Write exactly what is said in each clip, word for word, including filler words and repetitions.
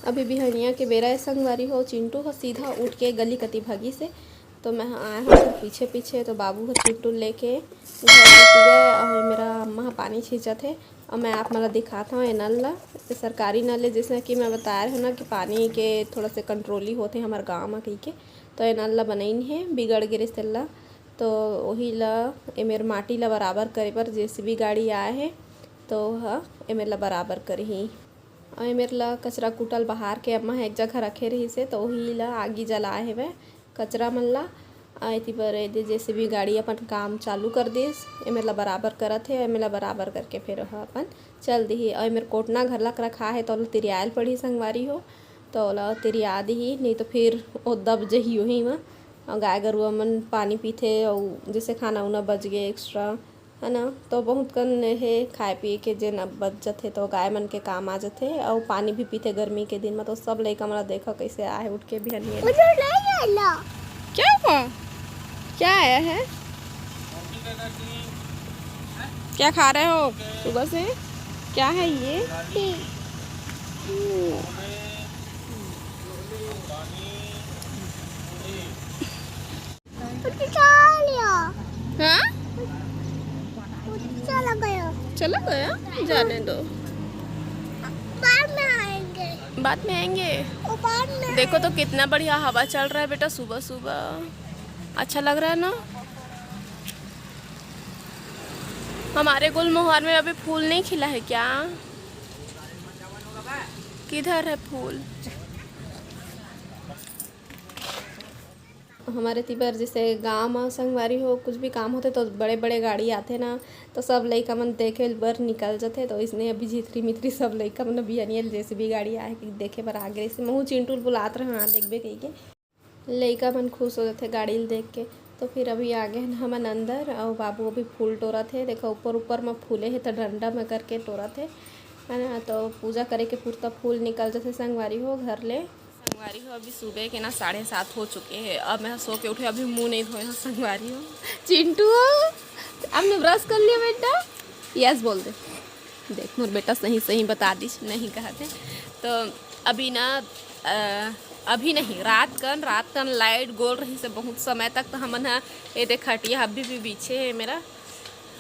अभी बिहनिया के बेरा ए संगवारी हो, चिंटू ह सीधा उठ के गली कती भागिस हे। तो मैं ह आए हंव ओकर पीछे पीछे, तो बाबू ह चिंटू लेके घर घुस गए अउ मेरा अम्मा ह पानी छींचत हे। अउ मैं आप मन ल दिखात हंव ए नल ल, ए सरकारी नल ए, जैसे कि मैं बताए रहेंव ना कि पानी के थोड़ा से कंट्रोली होथे हमर गांव म कहिके, तो ए नल ल बनइन हे, बिगड़ गे रिहिस तेला, तो ओही ल एमेर माटी ल बराबर करे बर जेसीबी गाड़ी आए हे, तो ओह एमेर ल बराबर करही। अउ एमेर ल कचरा कूटल बाहर के अम्मा ह एक जगह रखे रहिस हे, तो ओही ल आगी जलाए हेवय कचरा मन ल। अउ एती बर एदे जेसीबी गाड़ी अपन काम चालू कर दिस, एमेर ल बराबर करत हे, एमेर ल बराबर करके फेर ओह अपन चल दिही। अउ एमेर कोटना घलक रखा हे, तो ओला तिरियायल पड़ही संगवारी हो, तो ओला तिरिया दिही, नहीं तो फिर ओ दब जही ओही म। अउ गाय गरुवा मन पानी पीथे, अउ जैसे खाना उना बच गे एक्स्ट्रा, है ना, तो बहुत कन हे खाए पिए के जेन अब बच जथे, तो गाय मन के काम आ जथे। अउ पानी भी पीथे गर्मी के दिन म। तो सब लइका मन ला देखो कैसे आए उठ के बिहनिया। उधर नहीं आला। क्या हुआ? क्या आया है? क्या खा रहे हो सुबह से? क्या है ये? हम्म। उठ के खा लिया। हाँ? उठ के चला गया। चला गया? जाने दो। बाद में आएंगे। बाद में आएंगे। वो बाद में देखो तो आएंगे। कितना बढ़िया हवा चल रहा है बेटा, सुबह सुबह। अच्छा लग रहा है ना? हमारे गुलमोहर में अभी फूल नहीं खिला है क्या? किधर है फूल? हमर एती बर जैसे गाँव म संगवारी हो, कुछ भी काम होथे तो बड़े-बड़े गाड़ी आथे ना, तो सब लइका मन देखे बर निकल जथे। तो इसने अभी झिथरी-मिथरी सब लइका मन बिहनिया ल जेसीबी गाड़ी आए हे कि देखे बर आ गे रहिसे। महू चिंटू ल बुलात रहेंव, हाँ, देखबे कहिके। लइका मन खुश हो जथे गाड़ी ल देख के। तो फिर अभी आ गे हन हमन अंदर, अउ बाबू अभी फूल टोरत हे। देखो, ऊपर-ऊपर म फूले हे, त डंडा म करके टोरत हे, है ना? तो पूजा करे के पुरता फूल निकल जथे संगवारी हो घर ले। संगवारी हो, अभी सुबह के ना साढ़े सात हो चुके हे। अब मैं सो के उठे, अभी मुंह नहीं धोए हंव संगवारी हो। चिंटू, आपने ब्रश कर लिया बेटा? यस बोल दे। देख, मोर बेटा सही सही बता दिस, नहीं कहत हे। तो अभी ना, अ, अभी नहीं, रात कन, रात कन लाइट गोल रहिसे बहुत समय तक, तो हमन ह, ये देख, खटिया अभी भी बिछे हे मेरा,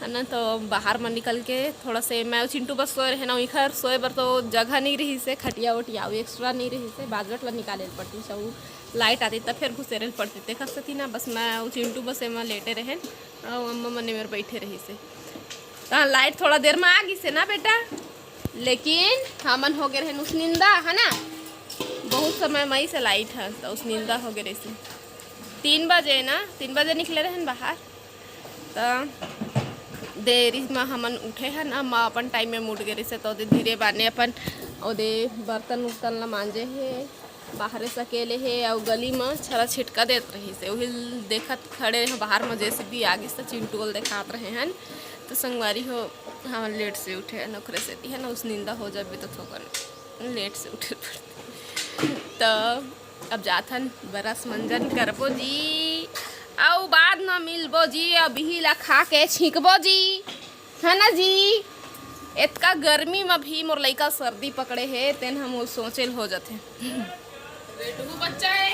है ना। तो बाहर म निकल के थोड़ा से मैं अउ चिंटू बस सोए रहे ना, इखर सोए बर तो जगह नहीं रहिसे, खटिया उटिया अउ एक्स्ट्रा नहीं रहिसे, बाजवट ला निकाले ल पड़तिस, अउ लाइट आतिस त फेर घुसेरे ल पड़तिस, तेखर सेती ना बस मैं अउ चिंटू बस एमा लेटे रहेन, अउ अम्मा मन एमेर बैठे रहिसे। त लाइट थोड़ा देर म आ गिसे ना बेटा, लेकिन हमन हो गे रहेन उसनिंदा, है ना, बहुत समय मई से लाइट है, त उसनिंदा हो गे रहिसे। तीन बजे ना, तीन बजे निकले रहेन बाहर। त देरी म हमन उठे हन, अम्मा अपन टाइम में उठ गे रहिसे, त ओदे धीरे बाने अपन ओदे बर्तन उर्तन ल मांजे हे, बाहरे सकेले हे, अउ गली म छरा छिटका देत रहिसे, उही ल देखत खड़े रहे बाहर म। जेसीबी आ गिस त चिंटू ल देखात रहे हन। त संगवारी हो, हमन लेट से उठे हन, ओकरे सेती है ना, उसनिंदा हो जाबे त थोकन लेट से उठे पड़थे। त अब जाथन, बरस मंजन करबो जी, अउ बाद म मिलबो जी, अभी ला खा के छींकबो जी, है ना जी। एतका गर्मी म भी मोर लइका सर्दी पकड़े हे, तेन ह मोर सोचे ल हो जथे। बेटू बच्चा है,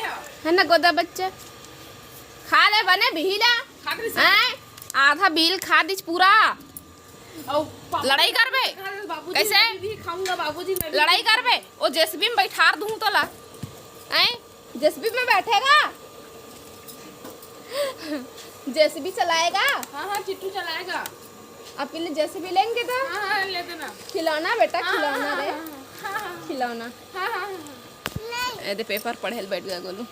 है ना गोदा बच्चा, खा ले बने बिही ला। खा ले। हैं? आधा बिल खा दिस पूरा। अउ पापा लड़ाई करबे? खा ले, बाबूजी, कैसे? मैं भी खाऊंगा, बाबूजी, मैं भी लड़ाई करबे? ओ जेसीबी में बैठार दूं तोला। हैं? जेसीबी में बैठेगा? जेसीबी चलाएगा? हाँ, हाँ, चिट्टू चलाएगा। आपके लिए जेसीबी लेंगे तो? हाँ, हाँ, ले देना। खिलौना बेटा, हाँ, खिलौना हाँ, रे। हाँ, हाँ, हाँ, हाँ। खिलौना। हाँ, हाँ, हाँ, हाँ। ए दे, पेपर पढ़े ल बैठ गया गोलू।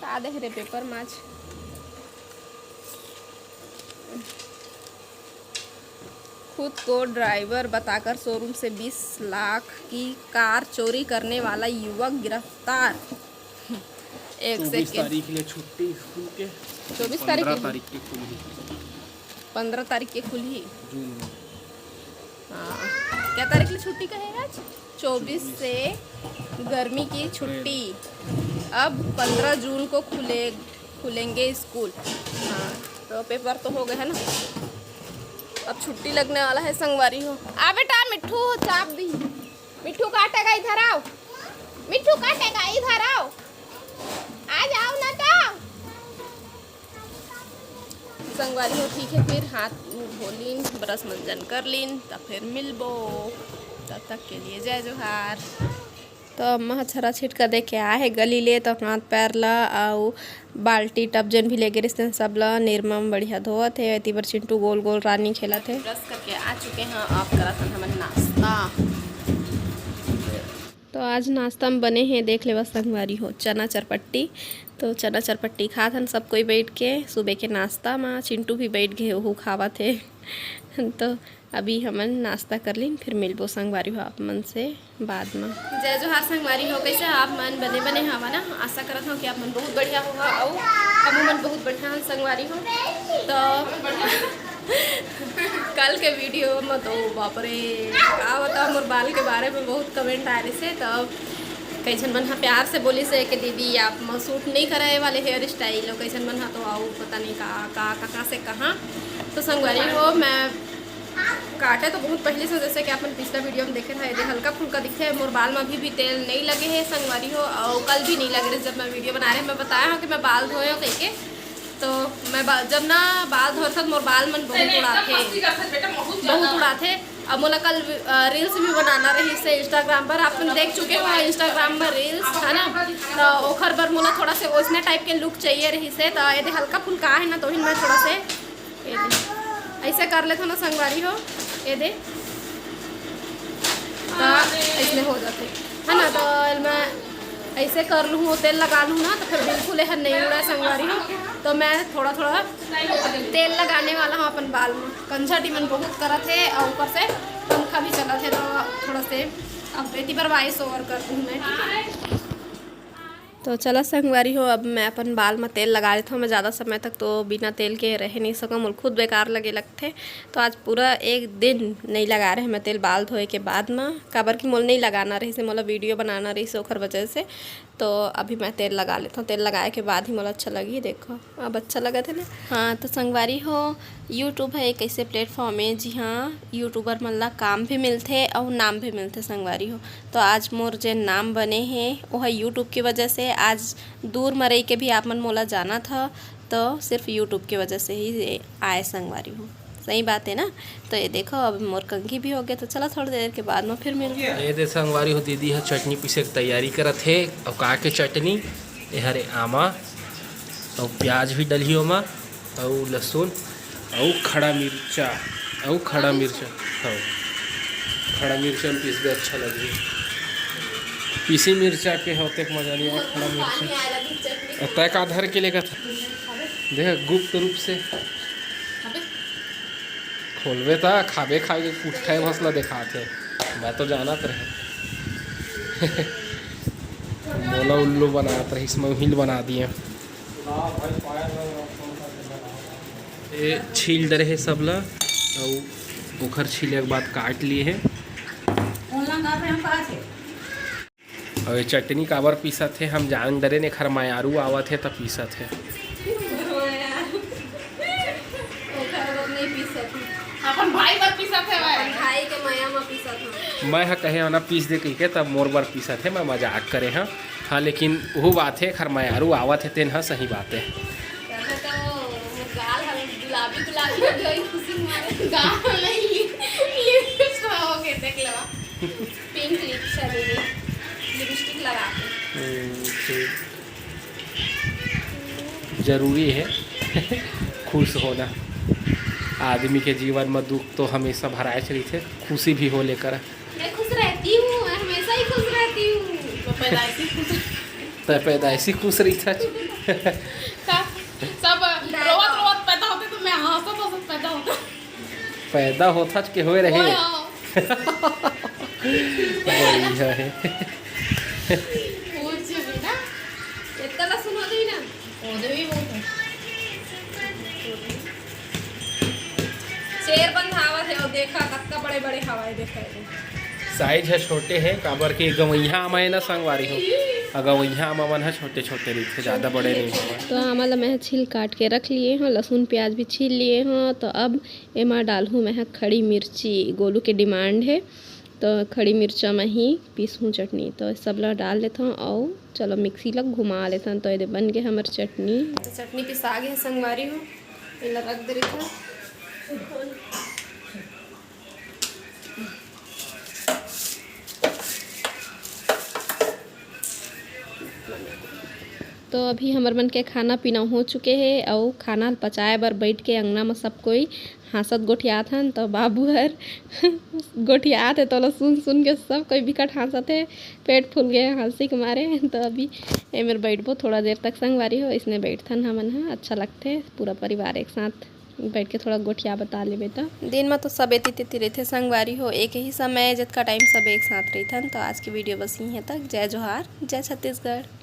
का देख रे पेपर म आज? खुद को ड्राइवर बताकर शोरूम से बीस लाख की कार चोरी करने वाला युवक गिरफ्तार। एक चौबीस सेकेंड। तारीख ले छुट्टी स्कूल के। चौबीस तारीख पंद्रह के? तारीख के खुलही। पंद्रह तारीख के खुलही। जून में। हाँ। क्या तारीख ले छुट्टी कहे आज? चौबीस से गर्मी की छुट्टी। अब पंद्रह जून को खुले, खुलेंगे स्कूल। हाँ, तो पेपर तो हो गए है ना, अब छुट्टी लगने वाला है संगवारी हो। आ बेटा, मिट्ठू चाप दी, मिट्ठू काटेगा, इधर आओ। संगवारी हो, ठीक है, फिर हाथ मुंह धो लीन, ब्रश मंजन कर लीन, तब फिर मिलबो। तब तक के लिए जय जोहार। तो अम्मा ह छरा छिटका दे के आए हे गली ले, तो हाथ पैर ला अउ बाल्टी टब जेन भी लेगे रिहिस तेन सब ला निरमा म बढ़िया धोवत हे। एती बर चिंटू गोल गोल रानी खेलत हे। ब्रश करके आ चुके हैं, अब करत हन हमन नाश्ता। तो आज नाश्ता में बने हे, देख लेवा संगवारी हो, चना चरपट्टी। तो चना चरपट्टी खात हन सब कोई बैठ के सुबह के नाश्ता में। चिंटू भी बैठ गए, ओहू खावत हे। तो अभी हमन नाश्ता कर लीन, फिर मिलबो संगवारी हो आप मन से बाद में। जय जोहार संगवारी हो, कैसे हो आप मन? बने बने हवा ना? आशा करत हूँ कि आप मन बहुत बढ़िया होगा, अउ हमू मन बहुत बढ़िया हन संगवारी हो। तो कल के वीडियो में तो बाप रे, का बताओ, मोर बाल के बारे में बहुत कमेंट आ रहे से। तो कई झन मन हा प्यार से बोली से कि दीदी आप म सूट नहीं करे वाले हेयर स्टाइल, कई झन मन हा तो आऊ पता नहीं का का कहाँ से कहाँ। तो संगवारी हो, मैं काटे तो बहुत पहले से, जैसे कि आपन पिछला वीडियो में देखे रहे, एदे हल्का फुल्का दिखे। मोर बाल में अभी भी तेल नहीं लगे है संगवारी हो, और कल भी नहीं लगे रहे जब मैं वीडियो बना रहे, मैं बताया हूँ कि मैं बाल धोए हूँ कह के। तो मैं बा-, जब ना बाल धोए तो मोर बाल मन बहुत उड़ाथे, बहुत उड़ाथे। अब मोला कल रील्स भी बनाना रही से इंस्टाग्राम पर, आप देख चुके हो इंस्टाग्राम पर रील्स, है ना? तो ओखर बर मोला थोड़ा से ओसने टाइप के लुक चाहिए रही से, तो एदे हल्का फुल्का है ना, तो ही मैं थोड़ा से एदे ऐसे कर लेथो ना संगवारी हो, एदे तो ऐसने हो जाथे, है ना? तो मैं ऐसे कर लूँ, तेल लगा लूँ ना, तो फिर बिल्कुल एहर नहीं उड़ा संगवारी हो। तो मैं थोड़ा थोड़ा तेल लगाने वाला हूँ अपन बाल में। कंझा टीमन बहुत करत है और ऊपर से पंखा भी चलत है, तो थोड़ा से अब बेटी पर वॉइस ओवर कर दूँ मैं, ठीक है? तो चला संगवारी हो, अब मैं अपन बाल में तेल लगा लेता हूँ। मैं ज़्यादा समय तक तो बिना तेल के रह नहीं सकूँ, मोला खुद बेकार लगे लगथे। तो आज पूरा एक दिन नहीं लगा रहे मैं तेल बाल धोए के बाद में, काबर कि मोला नहीं लगाना रही से, मोला वीडियो बनाना रही से, ओखर वजह से। तो अभी मैं तेल लगा लेता हूँ, तेल लगाए के बाद ही मोला अच्छा लगी। देखो, अब अच्छा लगत है ना। हाँ, तो संगवारी हो, YouTube है एक ऐसे प्लेटफॉर्म है, जिहाँ यूट्यूबर मन ला काम भी मिलथे अउ नाम भी मिलथे संगवारी हो। तो आज मोर जे नाम बने हे, वो है YouTube की वजह से। आज दूर म रही के भी आप मन मोला जानत ह, तो सिर्फ YouTube की वजह से ही ये आए संगवारी हो। सही बात है ना? तो ये देखो, अब मोर कंघी भी हो गया, तो चला थोड़ी देर के बाद में फिर मिलते हैं। ये दे संगवारी हो, दीदी ह चटनी पीसे के तैयारी करत हे। अब का के चटनी? ये हरे आमा, अउ प्याज भी डलही ओमा, अउ लहसुन, अउ खड़ा मिर्चा, अउ खड़ा मिर्चा, हाँ, खड़ा मिर्चा में पीसबे अच्छा लगही। पीसी मिर्चा के होते के मजा नहीं आए, खड़ा मिर्चा। अउ तय का धर के लेकर था? देख, गुप्त रूप से खोलबे त खाबे, खाबे, कुछ खाए भसला देखात हे। मैं तो जानत रहे। मोला उल्लू बनात रहिस, मैं उहिल बना दिए। ये छील डरे हे सब ला, अउ ओखर छीले के बाद काट लिए हे। अउ ये चटनी काबर पीसत हे, हम जान डरे ने, खर मयारू आवत हे त पीसत हे। ओखर बर नहीं पीसत हे। अपन भाई बर पीसत हे भाई। अपन भाई के मया म पीसत हे। मैं ह कहे हो ना पीस दे कहिके, तब मोर बर पीसत हे, मैं मजाक करे हव। हाँ, लेकिन वो बात हे, खर मयारू आवत हे, तेन ह सही बात हे। तैसे तो मोर गाल ह गुलाबी गुलाबी हो गई, खुशी मारे। गाल नहीं, लिप्स हो गए, देख लेवा। पिंक लिप्स है मेरे, लिपस्टिक लगा के। हम्म, ठीक। जरूरी है खुश होना। आदमी के जीवन में दुख तो हमेशा भराए रहिथे, खुशी भी हो लेकर। मैं खुश रहती हूँ, मैं हमेशा ही खुश रहती हूँ। तो पैदाइशी खुश। तो पैदाइशी खुश रहिथे। का? सब रोवत रोवत पैदा होते तो मैं हंसत हंसत पैदा होता। पैदा होथच के होए रहे। ओए हो। बढ़िया है। पूछ भी ना। इतना ला सुनो दी ना। ओदे भी बहुत है। शेर बंधावत है, और देखा कतका बड़े बड़े हवाई देखा है। साइज है छोटे है, काबर के गवैया आमा है ना संगवारी हो। आ गवैया आमा मन ह छोटे छोटे रहिथे, ज्यादा बड़े नहीं होवय। तो आमा ला मैं ह छील काट के रख लिए हूँ, लहसुन प्याज भी छील लिए हूँ। तो अब एमा डालहूँ मैं ह खड़ी मिर्ची, गोलू के डिमांड हे, तो खड़ी मिर्चा म ही पीसहूँ चटनी। तो सब ला डाल लेथन अउ चलो मिक्सी ला घुमा लेथन। तो एदे बन गे हमर चटनी। तो चटनी पिसा गे हे संगवारी हो, एला रख दे रहिथन। तो अभी हमर मन के खाना पीना हो चुके हे, अउ खाना ल पचाए बर बैठ के अंगना म सब कोई हाँसत गोठियात हन। तो बाबू हर गोठियात हे, तोला सुन सुन के सब कोई बिकट हाँसत हे, पेट फूल गए हाँसी के मारे। तो अभी एमेर बैठबो थोड़ा देर तक संगवारी हो, इसने बैठथन हमन ह, अच्छा लगथे पूरा परिवार एक साथ बैठ के थोड़ा गोठिया बता लेबे। तो दिन में तो सब एती तेती रहिथे संगवारी हो, एक ही समय जतका टाइम सब एक साथ रहिथन। तो आज की वीडियो बस यहीं तक। जय जोहार, जय छत्तीसगढ़।